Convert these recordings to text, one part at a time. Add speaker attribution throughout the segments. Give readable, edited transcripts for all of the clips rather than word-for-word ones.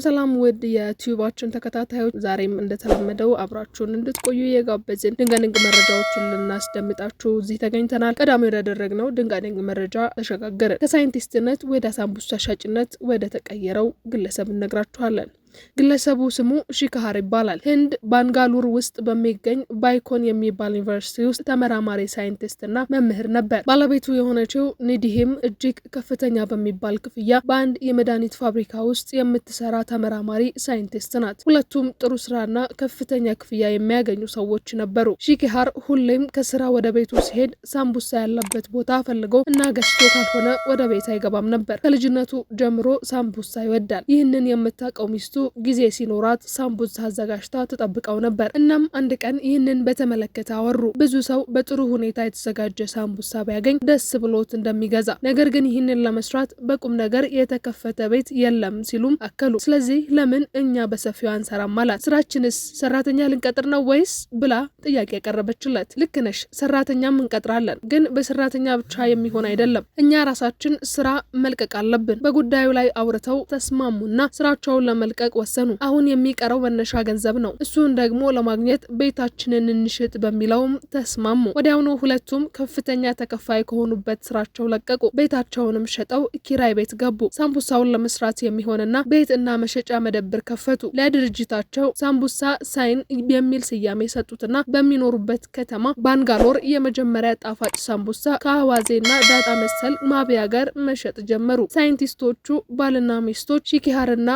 Speaker 1: ሰላም ውድ የቲዩባችን ተከታታዮች፣ ዛሬም እንደተለመደው አብራችሁን እንድትቆዩ የጋበዝን ድንቃድንቅ መረጃዎችን ልናስደምጣችሁ እዚህ ተገኝተናል። ቀዳሚ ወዳደረግነው ድንቃድንቅ መረጃ ተሸጋገርን። ከሳይንቲስትነት ወደ ሳምቡሳ ሻጭነት ወደ ተቀየረው ግለሰብ እነግራችኋለን። ግለሰቡ ስሙ ሺካሃር ይባላል። ህንድ ባንጋሉር ውስጥ በሚገኝ ባይኮን የሚባል ዩኒቨርሲቲ ውስጥ ተመራማሪ፣ ሳይንቲስት እና መምህር ነበር። ባለቤቱ የሆነችው ኒዲሂም እጅግ ከፍተኛ በሚባል ክፍያ በአንድ የመድኃኒት ፋብሪካ ውስጥ የምትሰራ ተመራማሪ ሳይንቲስት ናት። ሁለቱም ጥሩ ስራና ከፍተኛ ክፍያ የሚያገኙ ሰዎች ነበሩ። ሺካሃር ሁሌም ከስራ ወደ ቤቱ ሲሄድ ሳምቡሳ ያለበት ቦታ ፈልጎ እና ገዝቶ ካልሆነ ወደ ቤት አይገባም ነበር። ከልጅነቱ ጀምሮ ሳምቡሳ ይወዳል። ይህንን የምታውቀው ሚስቱ ጊዜ ሲኖራት ሳምቡሳ አዘጋጅታ ትጠብቀው ነበር። እናም አንድ ቀን ይህንን በተመለከተ አወሩ። ብዙ ሰው በጥሩ ሁኔታ የተዘጋጀ ሳምቡሳ ቢያገኝ ደስ ብሎት እንደሚገዛ፣ ነገር ግን ይህንን ለመስራት በቁም ነገር የተከፈተ ቤት የለም ሲሉም አከሉ። ስለዚህ ለምን እኛ በሰፊው አንሰራም አላት። ስራችንስ ሰራተኛ ልንቀጥር ነው ወይስ ብላ ጥያቄ ያቀረበችለት። ልክ ነሽ፣ ሰራተኛም እንቀጥራለን፣ ግን በሰራተኛ ብቻ የሚሆን አይደለም። እኛ ራሳችን ስራ መልቀቅ አለብን። በጉዳዩ ላይ አውርተው ተስማሙና ስራቸውን ለመልቀቅ ወሰኑ። አሁን የሚቀረው መነሻ ገንዘብ ነው። እሱን ደግሞ ለማግኘት ቤታችንን እንሽጥ በሚለውም ተስማሙ። ወዲያውኑ ሁለቱም ከፍተኛ ተከፋይ ከሆኑበት ስራቸው ለቀቁ። ቤታቸውንም ሸጠው ኪራይ ቤት ገቡ። ሳምቡሳውን ለመስራት የሚሆንና ቤት እና መሸጫ መደብር ከፈቱ። ለድርጅታቸው ሳምቡሳ ሳይን የሚል ስያሜ ሰጡትና በሚኖሩበት ከተማ ባንጋሎር የመጀመሪያ ጣፋጭ ሳምቡሳ ከአዋዜና ዳጣ መሰል ማብያ ጋር መሸጥ ጀመሩ። ሳይንቲስቶቹ ባልና ሚስቶች ሺኪሃርና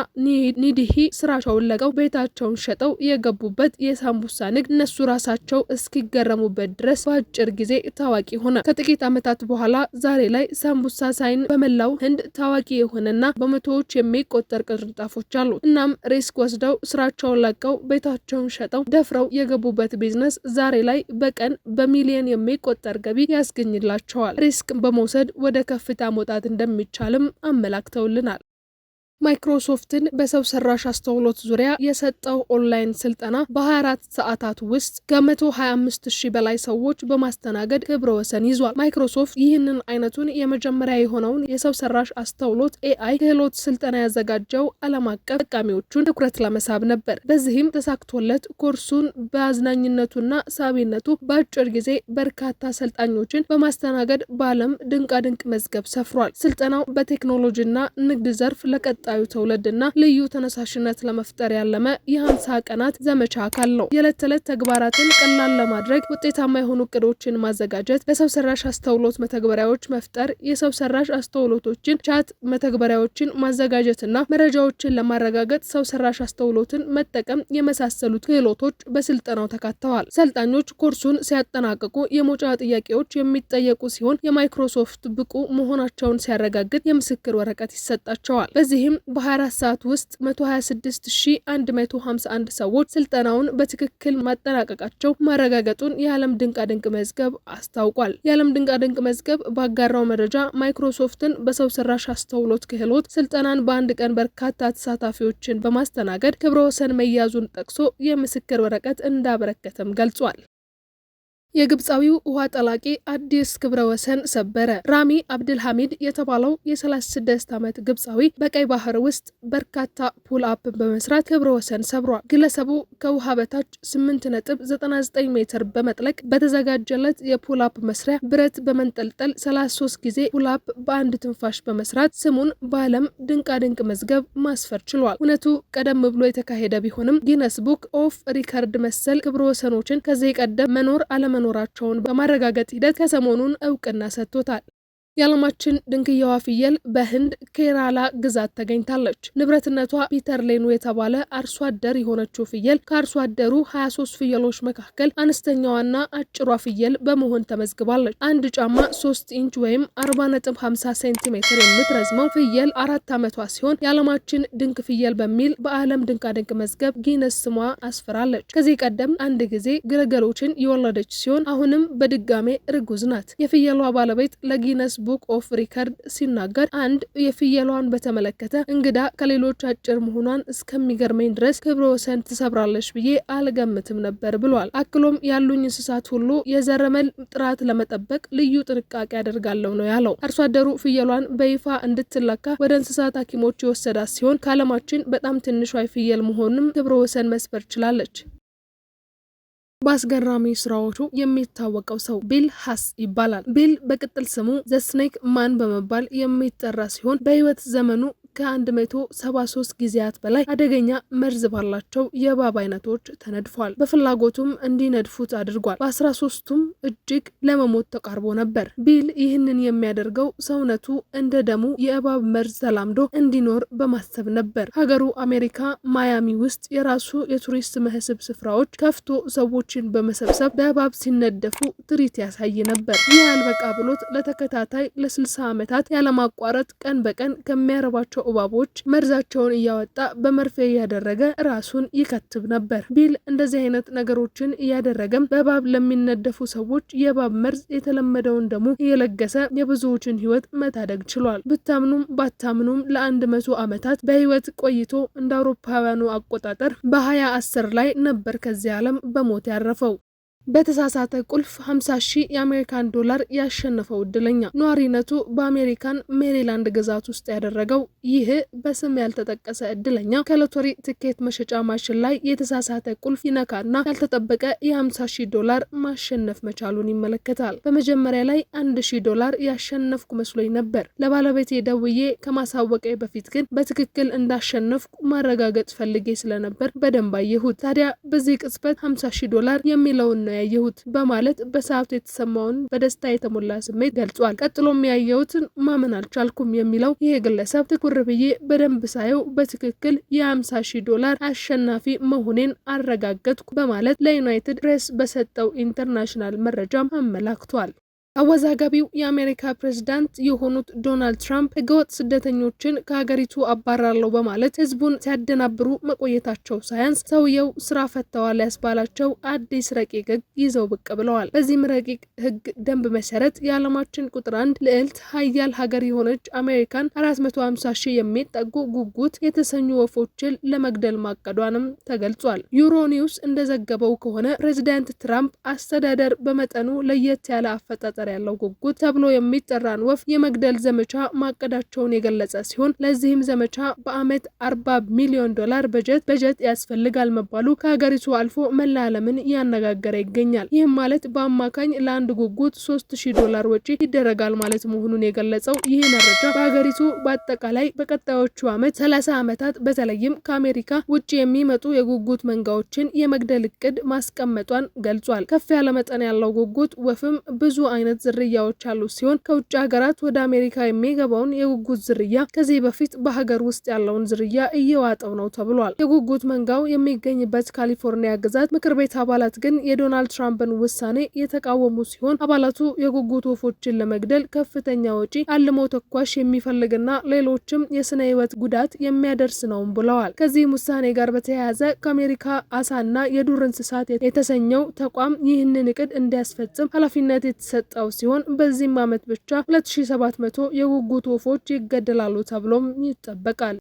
Speaker 1: ኒዲሂ ስራቸውን ለቀው ቤታቸውን ሸጠው የገቡበት የሳምቡሳ ንግድ እነሱ ራሳቸው እስኪገረሙበት ድረስ በአጭር ጊዜ ታዋቂ ሆነ። ከጥቂት ዓመታት በኋላ ዛሬ ላይ ሳምቡሳ ሳይን በመላው ህንድ ታዋቂ የሆነና በመቶዎች የሚቆጠር ቅርንጫፎች አሉ። እናም risk ወስደው ስራቸውን ለቀው ቤታቸውን ሸጠው ደፍረው የገቡበት ቢዝነስ ዛሬ ላይ በቀን በሚሊዮን የሚቆጠር ገቢ ያስገኝላቸዋል። Risk በመውሰድ ወደ ከፍታ መውጣት እንደሚቻልም አመላክተውልናል። ማይክሮሶፍትን በሰው ሰራሽ አስተውሎት ዙሪያ የሰጠው ኦንላይን ስልጠና በ24 ሰዓታት ውስጥ ከ125 ሺህ በላይ ሰዎች በማስተናገድ ክብረ ወሰን ይዟል። ማይክሮሶፍት ይህንን አይነቱን የመጀመሪያ የሆነውን የሰው ሰራሽ አስተውሎት AI ክህሎት ስልጠና ያዘጋጀው ዓለም አቀፍ ተጠቃሚዎቹን ትኩረት ለመሳብ ነበር። በዚህም ተሳክቶለት ኮርሱን በአዝናኝነቱና ሳቢነቱ በአጭር ጊዜ በርካታ ሰልጣኞችን በማስተናገድ በዓለም ድንቃድንቅ መዝገብ ሰፍሯል። ስልጠናው በቴክኖሎጂና ንግድ ዘርፍ ለቀጣዩ ትውልድና ልዩ ተነሳሽነት ለመፍጠር ያለመ የ50 ቀናት ዘመቻ አካል ነው። የዕለት ተዕለት ተግባራትን ቀላል ለማድረግ ውጤታማ የሆኑ እቅዶችን ማዘጋጀት፣ በሰው ሰራሽ አስተውሎት መተግበሪያዎች መፍጠር፣ የሰው ሰራሽ አስተውሎቶችን chat መተግበሪያዎችን ማዘጋጀትና መረጃዎችን ለማረጋገጥ ሰው ሰራሽ አስተውሎትን መጠቀም የመሳሰሉት ክህሎቶች በስልጠናው ተካተዋል። ሰልጣኞች ኮርሱን ሲያጠናቅቁ የመውጫ ጥያቄዎች የሚጠየቁ ሲሆን፣ የማይክሮሶፍት ብቁ መሆናቸውን ሲያረጋግጥ የምስክር ወረቀት ይሰጣቸዋል። በዚህም በ24 ሰዓት ውስጥ 126151 ሰዎች ስልጠናውን በትክክል ማጠናቀቃቸው ማረጋገጡን የዓለም ድንቃድንቅ መዝገብ አስታውቋል። የዓለም ድንቃድንቅ መዝገብ ባጋራው መረጃ ማይክሮሶፍትን በሰው ሰራሽ አስተውሎት ክህሎት ስልጠናን በአንድ ቀን በርካታ ተሳታፊዎችን በማስተናገድ ክብረ ወሰን መያዙን ጠቅሶ የምስክር ወረቀት እንዳበረከተም ገልጿል። የግብፃዊው ውሃ ጠላቂ አዲስ ክብረ ወሰን ሰበረ። ራሚ አብድልሐሚድ የተባለው የ36 ዓመት ግብፃዊ በቀይ ባህር ውስጥ በርካታ pull up በመስራት ክብረ ወሰን ሰብሯል። ግለሰቡ ከውሃ በታች 8.99 ሜትር በመጥለቅ በተዘጋጀለት የ pull up መስሪያ ብረት በመንጠልጠል 33 ጊዜ pull up በአንድ ትንፋሽ በመስራት ስሙን በዓለም ድንቃድንቅ መዝገብ ማስፈር ችሏል። እውነቱ ቀደም ብሎ የተካሄደ ቢሆንም Guinness Book of Record መሰል ክብረ ወሰኖችን ከዚህ ቀደም መኖር አለመኖራቸውን በማረጋገጥ ሂደት ከሰሞኑን እውቅና ሰጥቶታል። የዓለማችን ድንክየዋ ፍየል በህንድ ኬራላ ግዛት ተገኝታለች። ንብረትነቷ ፒተር ሌኑ የተባለ አርሶ አደር የሆነችው ፍየል ከአርሶ አደሩ 23 ፍየሎች መካከል አነስተኛዋና አጭሯ ፍየል በመሆን ተመዝግባለች። አንድ ጫማ 3 ኢንች ወይም 40.50 ሴንቲሜትር የምትረዝመው ፍየል 4 ዓመቷ ሲሆን፣ የዓለማችን ድንክ ፍየል በሚል በዓለም ድንቃድንቅ መዝገብ ጊነስ ስሟ አስፍራለች። ከዚህ ቀደም አንድ ጊዜ ግልገሎችን የወለደች ሲሆን፣ አሁንም በድጋሜ እርጉዝ ናት። የፍየሏ ባለቤት ለ Guinness Book of Record ሲናገር አንድ የፍየሏን በተመለከተ እንግዳ ከሌሎች አጭር መሆኗን እስከሚገርመኝ ድረስ ክብረ ወሰን ትሰብራለች ብዬ አልገምትም ነበር ብሏል። አክሎም ያሉኝ እንስሳት ሁሉ የዘረመል ጥራት ለመጠበቅ ልዩ ጥንቃቄ አደርጋለሁ ነው ያለው። አርሶ አደሩ ፍየሏን በይፋ እንድትለካ ወደ እንስሳት ሐኪሞች የወሰዳት ሲሆን ከዓለማችን በጣም ትንሿ ፍየል መሆኑንም ክብረ ወሰን መስበር ችላለች። በአስገራሚ ስራዎቹ የሚታወቀው ሰው ቢል ሀስ ይባላል። ቢል በቅጽል ስሙ The Snake Man በመባል የሚጠራ ሲሆን በህይወት ዘመኑ ከ173 ጊዜያት በላይ አደገኛ መርዝ ባላቸው የእባብ አይነቶች ተነድፏል። በፍላጎቱም እንዲነድፉት አድርጓል። በ13ቱም እጅግ ለመሞት ተቃርቦ ነበር። ቢል ይህንን የሚያደርገው ሰውነቱ እንደ ደሙ የእባብ መርዝ ተላምዶ እንዲኖር በማሰብ ነበር። ሀገሩ አሜሪካ ማያሚ ውስጥ የራሱ የቱሪስት መስህብ ስፍራዎች ከፍቶ ሰዎችን በመሰብሰብ በእባብ ሲነደፉ ትርኢት ያሳይ ነበር። ይህ አልበቃ ብሎት ለተከታታይ ለ60 ዓመታት ያለማቋረጥ ቀን በቀን ከሚያረባቸው እባቦች መርዛቸውን እያወጣ በመርፌ እያደረገ ራሱን ይከትብ ነበር። ቢል እንደዚህ አይነት ነገሮችን እያደረገም በእባብ ለሚነደፉ ሰዎች የእባብ መርዝ የተለመደውን ደሙ እየለገሰ የብዙዎችን ሕይወት መታደግ ችሏል። ብታምኑም ባታምኑም ለ100 ዓመታት በሕይወት ቆይቶ እንደ አውሮፓውያኑ አቆጣጠር በ2010 ላይ ነበር ከዚህ ዓለም በሞት ያረፈው። በተሳሳተ ቁልፍ 50 ሺህ የአሜሪካን ዶላር ያሸነፈው እድለኛ። ነዋሪነቱ በአሜሪካን ሜሪላንድ ግዛት ውስጥ ያደረገው ይህ በስም ያልተጠቀሰ እድለኛ ከሎተሪ ትኬት መሸጫ ማሽን ላይ የተሳሳተ ቁልፍ ይነካና ያልተጠበቀ የ50 ሺህ ዶላር ማሸነፍ መቻሉን ይመለከታል። በመጀመሪያ ላይ 1 ሺህ ዶላር ያሸነፍኩ መስሎኝ ነበር። ለባለቤቴ ደውዬ ከማሳወቄ በፊት ግን በትክክል እንዳሸነፍኩ ማረጋገጥ ፈልጌ ስለነበር በደንብ አየሁት። ታዲያ በዚህ ቅጽበት 50 ሺህ ዶላር የሚለውን ነው ያየሁት በማለት በሰዓቱ የተሰማውን በደስታ የተሞላ ስሜት ገልጿል። ቀጥሎም ያየሁትን ማመን አልቻልኩም የሚለው ይሄ ግለሰብ ትኩር ብዬ በደንብ ሳየው በትክክል የ50 ሺህ ዶላር አሸናፊ መሆኔን አረጋገጥኩ በማለት ለዩናይትድ ፕሬስ በሰጠው ኢንተርናሽናል መረጃም አመላክቷል። አወዛጋቢው የአሜሪካ ፕሬዝዳንት የሆኑት ዶናልድ ትራምፕ ህገወጥ ስደተኞችን ከሀገሪቱ አባራለሁ በማለት ህዝቡን ሲያደናብሩ መቆየታቸው ሳያንስ ሰውየው ስራ ፈተዋል ያስባላቸው አዲስ ረቂቅ ህግ ይዘው ብቅ ብለዋል። በዚህም ረቂቅ ህግ ደንብ መሰረት የዓለማችን ቁጥር አንድ ልዕልት ሀያል ሀገር የሆነች አሜሪካን 450 ሺህ የሚጠጉ ጉጉት የተሰኙ ወፎችን ለመግደል ማቀዷንም ተገልጿል። ዩሮ ኒውስ እንደዘገበው ከሆነ ፕሬዝዳንት ትራምፕ አስተዳደር በመጠኑ ለየት ያለ አፈጣጠር ያለው ጉጉት ተብሎ የሚጠራን ወፍ የመግደል ዘመቻ ማቀዳቸውን የገለጸ ሲሆን ለዚህም ዘመቻ በዓመት 40 ሚሊዮን ዶላር በጀት ያስፈልጋል መባሉ ከሀገሪቱ አልፎ መላ ዓለምን እያነጋገረ ይገኛል። ይህም ማለት በአማካኝ ለአንድ ጉጉት 3000 ዶላር ወጪ ይደረጋል ማለት መሆኑን የገለጸው ይህ መረጃ በሀገሪቱ በአጠቃላይ በቀጣዮቹ ዓመት 30 ዓመታት በተለይም ከአሜሪካ ውጭ የሚመጡ የጉጉት መንጋዎችን የመግደል እቅድ ማስቀመጧን ገልጿል። ከፍ ያለ መጠን ያለው ጉጉት ወፍም ብዙ አይነት ዝርያዎች ያሉት ሲሆን ከውጭ ሀገራት ወደ አሜሪካ የሚገባውን የጉጉት ዝርያ ከዚህ በፊት በሀገር ውስጥ ያለውን ዝርያ እየዋጠው ነው ተብሏል። የጉጉት መንጋው የሚገኝበት ካሊፎርኒያ ግዛት ምክር ቤት አባላት ግን የዶናልድ ትራምፕን ውሳኔ የተቃወሙ ሲሆን አባላቱ የጉጉት ወፎችን ለመግደል ከፍተኛ ወጪ፣ አልሞ ተኳሽ የሚፈልግና ሌሎችም የስነ ሕይወት ጉዳት የሚያደርስ ነውም ብለዋል። ከዚህም ውሳኔ ጋር በተያያዘ ከአሜሪካ አሳና የዱር እንስሳት የተሰኘው ተቋም ይህንን እቅድ እንዲያስፈጽም ኃላፊነት የተሰጠው ሲሆን በዚህም ዓመት ብቻ 2700 የጉጉት ወፎች ይገደላሉ ተብሎም ይጠበቃል።